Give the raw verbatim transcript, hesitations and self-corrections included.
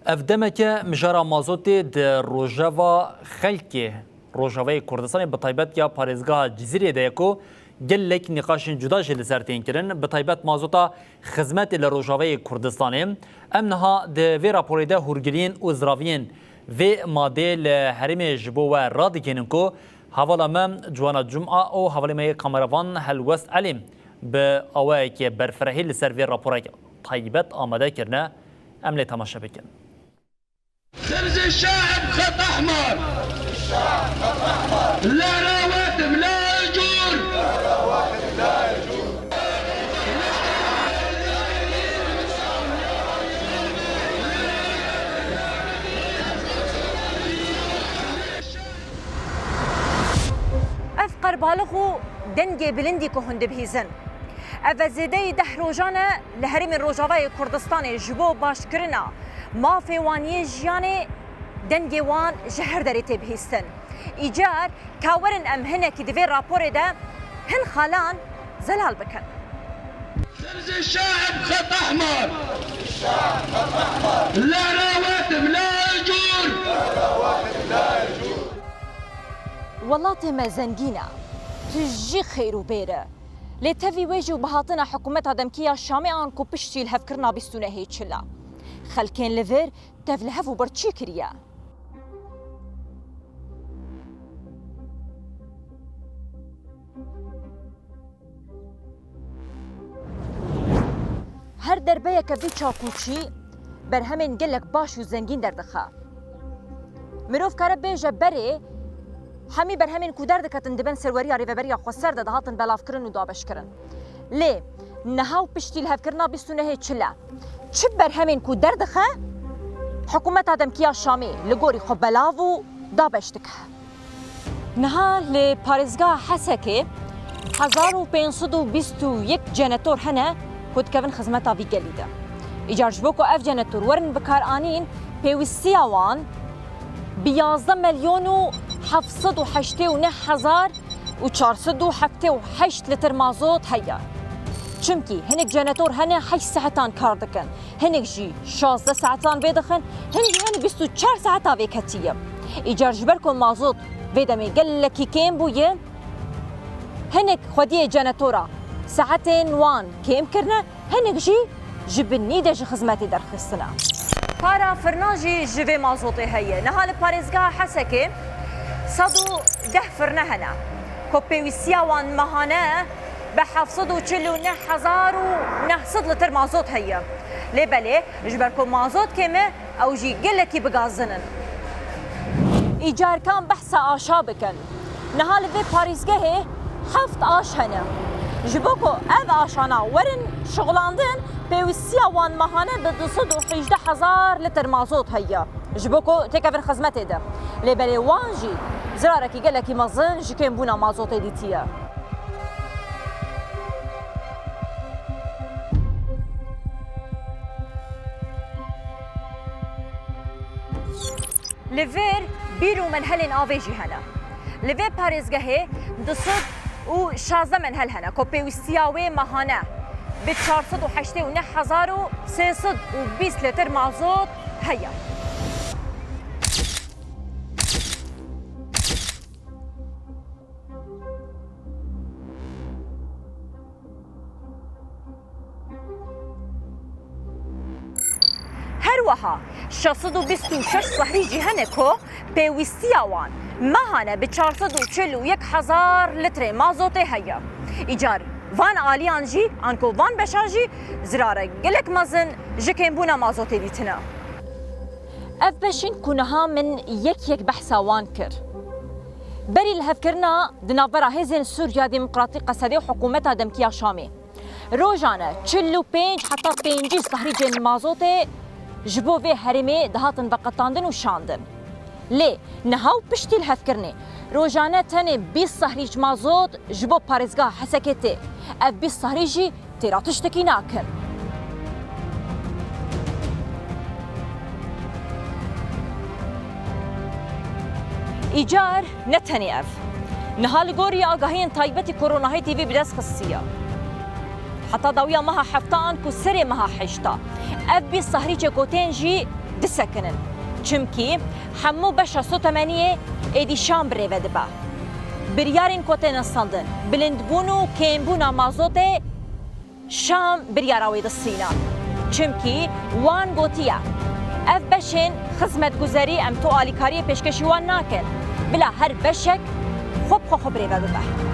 Ev demeke mijara mazotê di rojeva xelkê Rojavayê Kurdistanê, bi taybet ya parêzgeha Cizîrê de ye ku gelek nîqaşên cuda jî li ser tên kirin. Bi taybet mazota xizmetê li Rojavayê Kurdistanê. Em niha di vê raporê de hûrgiliyên û ziraviyên vê madeyê li herêmê ji bo we radigihînin ku hevala me Ciwana Cuma û hevalê me yê kameravan Helwest Elî bi awayekî berfirehî li ser vê raporek taybet amade kirine. Em lê temaşe bikin. سبز الشعب خط أحمر. لا رواتب، لا أجور. Ev qerbalix û dengê bilindî ku hûn dibihîzin. Ev e zêdeyî deh rojan e li herêmên Rojavayê Kurdistanê ji bo başkirina mafê wan yê jiyanê dengê wan ji her derê tê bihîstin. Îcar ka werin em hinekî di vê raporê de hin xalan zelal bikin. سبز الشعب خط أحمر. لا رواتب، لا أجور. Welatê me zengîn e, tu jî xêr û bêr e. Lê tevî wê jî û bi hatina hikûmeta demkî ya Şamê an ku piştî lihevkirina bîst û nehê çil e. Xelkên li vir tev li hev û bir çi kiriye? Her derbeyeke vî çakûçî berhemên gelek baş û zengîn derdixe. Mirov kare bêje berê, hemî berhemên ku derdiketin di bin serweriya Rêveberiya Xweser de dihatin belavkirin û dabeşkirin. Lê niha û piştî lihevkirina bîst û nehê çil e, çi berhemên ku derdixe, hikûmeta demkî ya Şamê li gorî xwe belav û dabeş dike. Niha li parêzgeha Hesekê hezar û pênc sed û bîst û yek jenetor hene ku dikevin xizmeta vî gelî de. Îcar ji bo ku ev jenetor werin bikaranîn, pêwîstiya wan bi yazdeh milyon û heft sed û heştê û neh hezar û çar sed û heftê û heşt lîtir mazot heye. Çimkî hinek jenetor hene heşt saetan kar dikin, hinek jî şazdeh saetan vê dixin, hinek jî hene bîst û çar saeta vê ketiye. Îcar ji ber ku mazot vê demê gelekî kêm bûye, hinek xwediyê jenetora saetên wan kêm kirine, hinek jî ji binî de ji xizmetê derxistine. Para firna jî ji vê mazotê heye. Niha li parêzgeha Hesekê sed û deh firne hene ku pêwîstiya wan mehane bi heft sed û çil û neh hezar û neh sed lîtir mazot heye. Lê belê ji ber ku mazot kêm e, ew jî gelekî bi gazin in. Îcar ka em behsa aşa bikin. Niha li vê parêzgehê heft aş hene. Ji bo ku ev aşana werin şixulandin, pêwîstiya wan mehane bi du sed û hejdeh hezar lîtir mazot heye. Ji bo ku têkevin xizmetê de. Lê belê wan jî zirarekî gelekî mezin ji kêmbûna mazotê dîtiye. Li vir bîr û menhelên avê jî hene. Li vê parêzgehê du sed û şazdeh menhel hene ku pêwîstiya wê mehane bi çar sed û heştê û neh hezar û sê sed û bîst lîtir mazot heye. Her wiha şeş sed û bîst û şeş sehrî jî hene ku pêwîstiya wan mehane bi çar sed û çil û yek hezar litrê mazotê heye. Îcar van aliyan jî, anku van beşan jî zirare gelek mezin ji kêmbûna mazotê dîtine. Ev beşên ku niha min yek yek behsa wan kir. Berî lihevkirina di navbera Hêzên Sûriya Demokratîk, Qesedê û hikûmeta demkî ya Şamê, rojane çil û pênc heta pêncî sahrîcên mazotê ji bo vê herêmê dihatin veqetandin û şandin. Lê niha û piştî lihevkirinê, rojane tenê bîst sahrîc mazot ji bo parêzgeha Hesekê tê. Ev bîst sahrîc jî têra tiştekî nakin. Îcar ne tenê ev. Niha li gorî agahiyên taybetî ku Ronahî T V bi dest xistiye, heta dawiya meha hefta an ku serê meha heşta, ev bîst sahrîcê ku tên jî bisekinin. Çimkî hemû beşa sotemeniyê êdî Şam birêve dibe. Biryarên ku têne standin, bilindbûn û kêmbûna mazotê Şam biryara wê distîna. Çimkî wan gotiye, ev beşên xizmetguzerî em tu alîkariyê pêşkêşî wan nakin. Bila her beşek xwe bi xwe xwe birêve bibe.